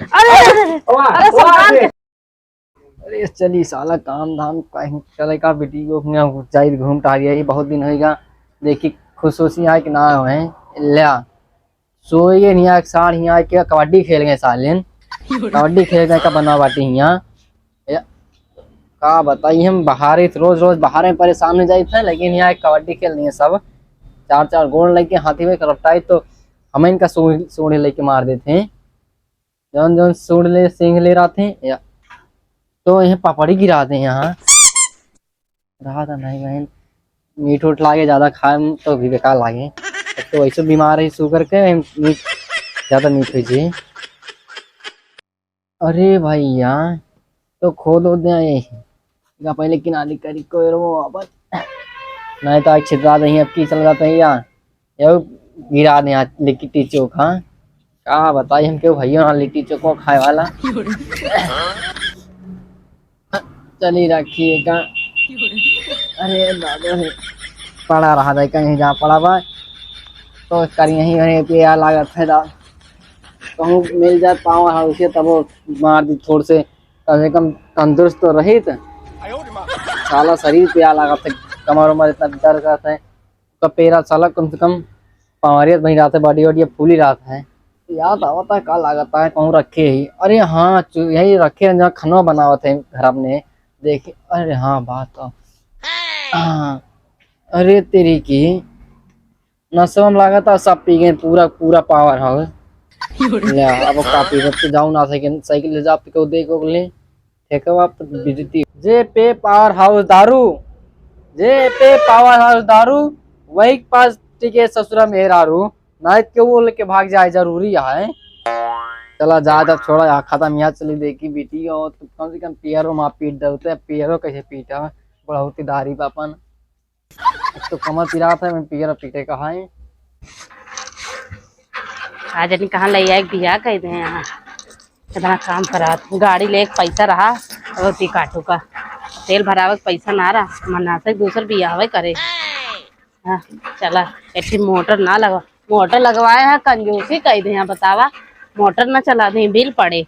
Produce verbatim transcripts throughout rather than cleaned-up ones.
अरे, अरे, अरे, अरे, अरे, सुल्तान के अरे चली साला, काम धाम कहीं चले का, बेटी को अपने जाई घूम टहल आई, बहुत दिन होइगा। देखी खुश होसी आए कि ना होए। ल्या, सोए हियाँ एक साढ़ हियाँ के कबड्डी खेल गए सालिन। कबड्डी खेल गए का बना बाटी हियाँ। या, का बताई, हम बाहर ही रोज रोज बाहर में परेशान हो जाइत है, लेकिन हियाँ एक कबड्डी खेल रही है सब। चार चार गोल लेके हाथी में करपटाई तो हम इनका सूढ़, सूढ़ लेके मार देते हैं। जौन जौन सूढ़ ले, सींग ले रहते हैं या तो यह पापड़ी गिरा दे यहाँ। रहा था नहीं बहन, मीठ उठ लागे, ज्यादा खाए में तो भी बेकार लागे। एक तो वैसे बीमार है शुगर के, मीठ, ज्यादा मीठ हो जी। अरे भैया, तो खोद दे ये। इका पहले किनारे करी कोई रो वापस। नहीं तो आज छितरा दे, अब की चल जाते हैं यार। ये गिरा दे यहाँ लिट्टी चोखा। का बताई हम, केहू भैया ना लिट्टी चोखा खाए वाला। चली रखिए का। अरे दादा रे, पड़ा रहा था कहीं जहाँ पड़ा बा। तो करी यहीं वहीं पे यार लागत है दा। कहूँ मिल जात पावा है उसे, तब वो मार दी थोड़ से, कम से कम तंदुरुस्त तो रही। साला शरीर पे आ लागत है, कमर उमर इतना दर्द करता है। का पेरा साला कम से कम पावरियत बनी रहता है, बॉडी वॉडी फूली रहता है। याद आवता है का लागता है कहूँ रखे ही। अरे हाँ, चु-, यही रखे हैं जहाँ खनवा बनावत है घर अपने। देखे, अरे हाँ, बात तो, हाँ। अरे तेरी की, नसवा में लागता सब पी गए, पूरा, पूरा पावर हाउस। ले, अब का पी, अब तो जाऊ ना साइकिल, साइकिल ले जा, पी के देखो ले। ठेकवा पर बिजती। जे पे पावर हाउस दारू, जे पे पावर हाउस दारू, वही के पास टिके ससुरा मेहरारू। नाइट के वो लेके भाग जाए जरूरी है। चला जा, तब छोड़ा यहाँ खत्म, यहाँ चली देखी बेटी और तो कम से कम पियरो माँ पीट डरते, पियरो कैसे पीटा, बढ़ौती दारी बापन। एक तो कमर पिरात है, मैं पियर पीटे का है। आज नहीं कहाँ ले आए, बिया कह दे यहाँ। इतना काम करा, गाड़ी ले एक पैसा रहा, रोटी काटू का, तेल भरावे के पैसा ना रहा, मना से दूसर बिया हवे करे। हाँ, चला, एक ठे मोटर ना लगवा, मोटर लगवाए हैं, कंजूसी कह दे यहाँ, बतावा, मोटर ना चला दे, बिल पड़े,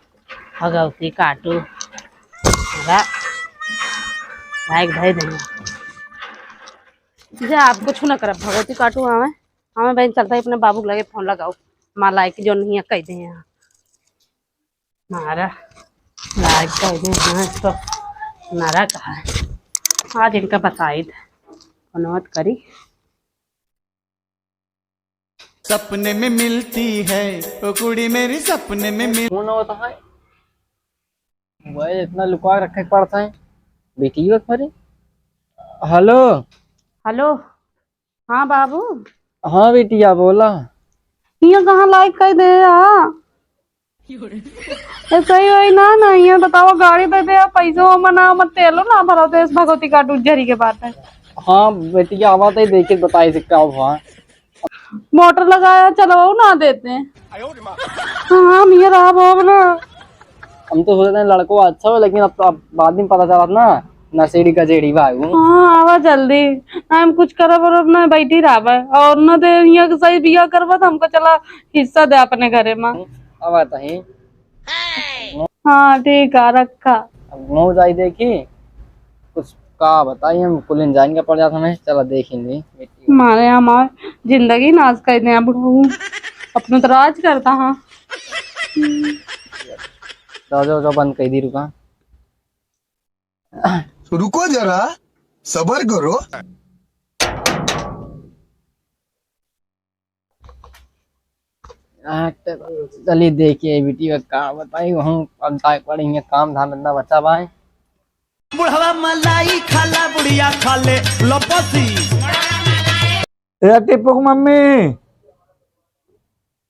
भगवती काटू, चला, भाई भाई दे। जा, आप कुछ ना करब, भगवती काटू आवे, हमें बहन चलता है अपने बाबू के लगे फोन लगाओ, माँ लाइक जो नहीं है कह दे यहाँ। मारा लाइक कह दे यहाँ तो नारा कहा है। आज इनका बताई थे, फोन मत करी। सपने में मिलती है ओ कुड़ी मेरी, सपने में मिल फोन होता है, मोबाइल इतना लुका रखे के पड़ता है, बेटियों के परे। हेलो। हेलो। हाँ बाबू। हाँ बिटिया, बोला। हियाँ कहाँ लाइक कह दे, हाँ? ए, सही होई ना, ना, हियाँ बतावा, गाड़ी दे दे, पैसो मना, मत तेलो ना भरा दे, इस भगवती का डूब झरी के बात है। हाँ बिटिया, आवा तो देखे, बताई से का हुआ। मोटर लगाया, चलवाऊ ना देते। हाँ, हम ये रहा बाबू ना। हम तो सोचते हैं लड़को अच्छा हो, लेकिन अब तो, अब बाद में पता चला ना, नशेड़ी का जेड़ी भाई हूँ। हाँ, आवा जल्दी। हम कुछ करब और अपना बैठी रहबे। और न दे, यहाँ के सही बिया करबे तो हमको चला हिस्सा दे अपने घरे में। अब आता ही। हाँ, ठीक है, रखा। अब मुँह जाई देखी, कुछ का बताई, हम कुल जान के पड़ जाता हमें। चला देखी नहीं। मारे हमार जिंदगी नाश कर दे बुढ़ऊ। अपना तो राज करता हाँ। दरवाजा उरवाजा बंद कर दी, रुका। रुको जरा, सबर करो। आ, त-, चलिए देखिए वीडियो का बताई, वहाँ अब जाए पड़ेंगे, काम धाम इतना बचा भाई। बुढ़वा मलाई खाला, बुढ़िया खाले लपसी। ए टिप्पू की मम्मी,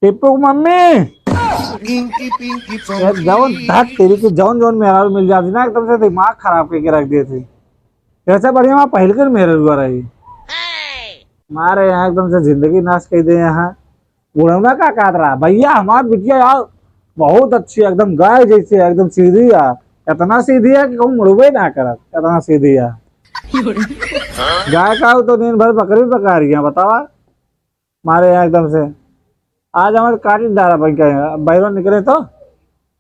टिप्पू की मम्मी। ए, जौन धत तेरी की जौन जौन मेहरारू मिल जाती ना, एकदम से दिमाग खराब करके रख देती। ऐसे बढ़िया वहाँ पहले के मेहरारू रही। मारे यहाँ एकदम से जिंदगी नाश कर दे यहाँ। बुढ़ौना का कहत रहा, "भैया हमार बिटिया यार बहुत अच्छी है, एकदम गाय जैसी है, एकदम सीधी है, इतना सीधी है कि कहूँ मुड़बे ना करत, इतना सीधी है।" गाय का हो तो दिन भर बकरी पका रही है, बतावा। मारे यहाँ एकदम से आज हमारे काटी डारा बन के आए हैं। अब बाहरों निकले तो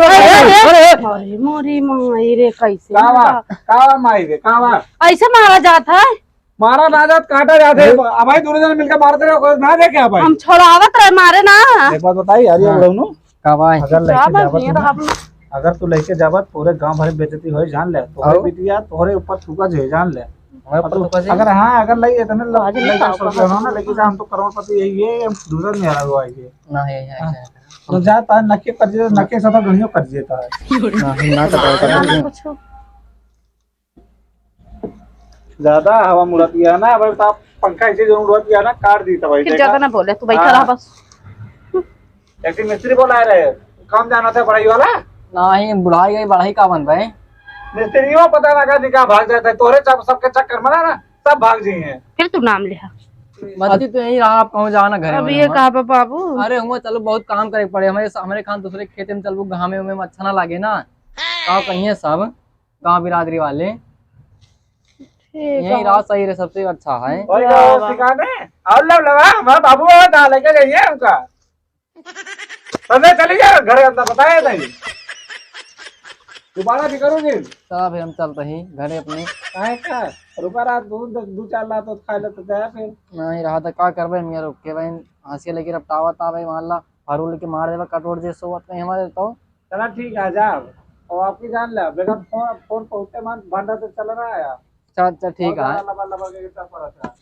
अरे, अरे, अरे, अरे। अरे, मोरी माई रे, कैसे का बा? मारा? का बा माई रे, का बा? ऐसे मारा जात है? मारा ना जात, काटा जात है। अरे। अब भाई दोनों जने मिलकर मारते रहे, कोई ना देखे आप भाई। हम छोड़ावत रहे, मारे ना। एक बात बताई यार, ये हाँ। बुढ़ऊ नु, का बा? अगर लेके जावत हो ना, अगर तू लेके जावत, पूरे गांव भर में बेइज्जती होई, जान ले। तोहरे और? बिटिया तोहरे ऊपर थूका जे, जान ले। हमारे ऊपर अब तू थूका जे? अगर, हाँ, अगर लई इतने ल-, आज लई नहीं का सोच रहे हो ना, लेकिन हम तो करोड़पति यही है, हम दूसरा नहीं आ रहा हुआ है ये। ना, यही है, हाँ। यही है। तो जा, तार नके कर जे, नके साथ गणियों कर जे तार। ना, हम ना कटाओ, कटाओ। कुछ ज्यादा हवा मुड़त गया ना, अब तो पंखा ऐसे जो उड़त गया ना, काट दी तबाही। फिर देखा? ज्यादा ना बोले, तू बैठा हाँ। रहा बस। ऐसे मिस्त्री बोलाए रहे, काम जाना था बढ़ई वाला। नहीं, बुढ़ाई गई, बढ़ई का बन भाई? मिस्त्रियों पता लगा निका भाग जाता है, तोरे सब, सबके चक्कर में ना, ना, सब भाग जाइए। फिर तू नाम लिहा। मस्ती तो यही रहा, आप कहूँ जाओ ना घरे अब में ये ना। कहा बा बाबू? अरे हुआ चलो, बहुत काम करे पड़े हमारे, हमारे खान दूसरे खेते में चलबो, घामे उमे में अच्छा ना लागे ना। का कहिए सब गांव बिरादरी वाले, ठीक यही है। राह सही रहे, सबसे अच्छा है। और वाह, वाह। सिखाने और लब लगा, हमारा बाबू है, ना लेके जाइए उनका। तबे चली जाओ घरे, अंदर बताया नहीं। दोबारा भी करोगे? चला भाई, हम चलते ही घरे अपने। काहे का? रुका रहा, दो, दो, दो चार लात तो खा लेते जाए फिर। नहीं रहा तो का करबे, हम यहाँ रुक के भाई हंसिया लेके रपटावा था भाई, मान ला फरूल के मार देबा, कटोर जे सोवत नहीं हमारे तो। चला ठीक है, जा। और आपकी जान ले, बेटा फोन, फोन पहुँचते मान भंडा तो चल रहा है यार। चल, चल, ठीक बहुत है। ज्यादा लबा लबा के इतना पड़ा था।